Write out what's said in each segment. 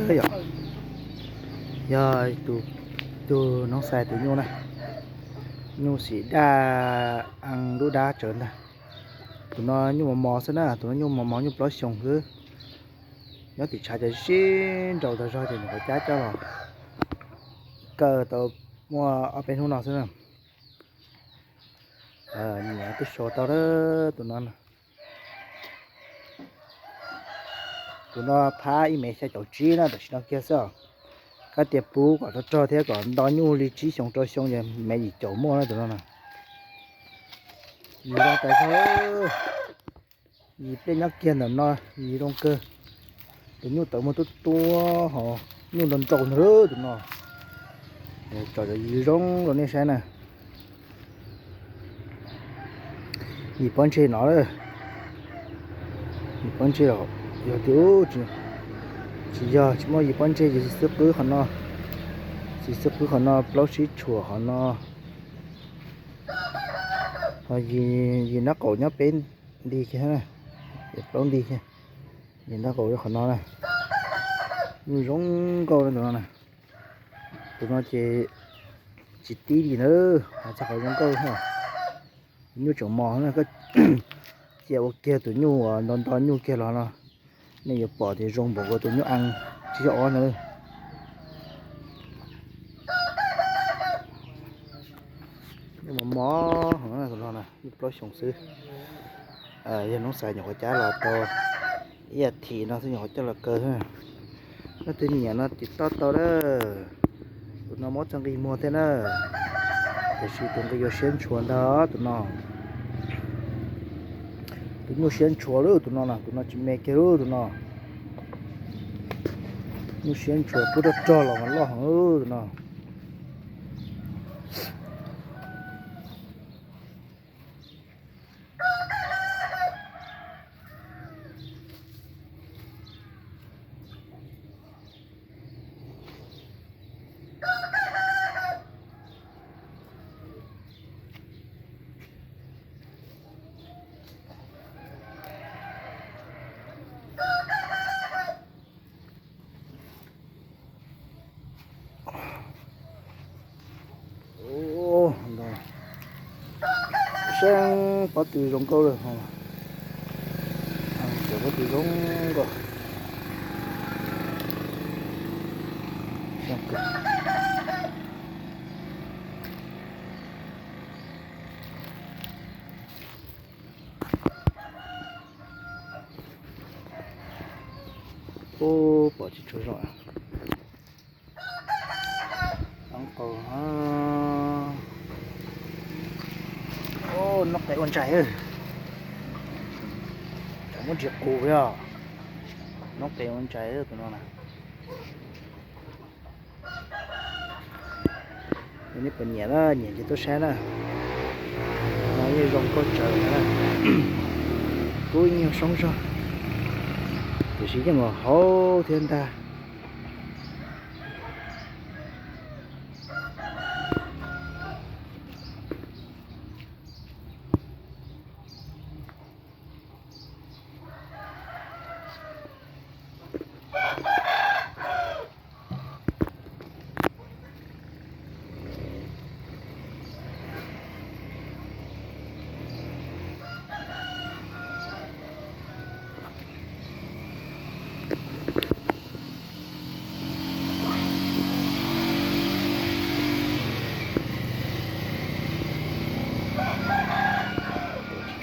Yog, yog tus, tus noob xais tus nyuj na, nyuj xim daj, a, dub dab tsawv ntag. Tus no nyuj mos mos xwb na, tus no nyuj mos mos nyuj plaub xyoos xwb. Nyob tim tshav ces sib nraus tag zog ces nyuam qhuav cab coj los kaw tau muaj ob peb hnub no xwb na. Nyiam twb sau tau tus no. Tus no phab ib mev xya caum tsib na, tam sim no kiag xwb os. Kab tias puv kom rog rog thiab kom nto nyuj li tsib xyoos rau xyoo ces mev yim caum muaj na tus no na. Yim zoo tas zog, yim pliaj nyob kiag ntawm no, yim zoo kawg. Tus nyuj tawv muag tuab tuab ho nyuj nrau nrau ntag tus no. Tsom yim zoo rau nej saib na. Yim pob ntseg no, yim pob ntseg los yog tias tsis yog tsis muaj yim pob ntseg ces xib xwb qwb qhov no, xib xwb qwb qhov no, plaub sib tshuam qhov no. Ho yim nraub qaum nyob peb nti kiag, plaub nti kiag. Yim nraub qaum qhov no na, nyuj zoo nkauj na tus no na. Tus no ces tsis tib li na, hais txog qhov zoo nkauj na. Tus nyuj tseem mos na, koj cia ua kiag tus nyuj uas nto nto nyuj kiag los no, nej yuav pom tias zoo npaum nkaus tus nyuj a tsib caug ob ntawd. Nyuj mos mos heev tus no na, nyuj plaub xyoos xwb. Yog noob xais nyuam qhuav cab los tau ib as thiv no xwb nyuam qhuav coj los kaw. Leej twg nyiam no tiv toj tau na. Tus no muab txog nqi muag thiab na, tiam sis tus nqi yuav siab ntshua ntag tus no. Tus nyuj siab ntshua lawm tus no na, tus no tsis me kiag lawm tus no. Nyuj siab ntshua pub rog rog los mas loj heev tus no. Saib pob tw zoo nkauj lawm, pob tw zoo nkauj. Ub, pom tsis tshua zoo. Noob qes ua ntsais, muab ntsis qus yog noob qes ua ntsais tus no na. Nej puas nyiam na, nyiam ces tuaj saib na. No yeej zoo nkauj tsawv na. Kub ib nyuag soob zog, tiam sis yeej mus hauv thiab ntag.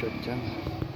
Tsis tshua ceeb.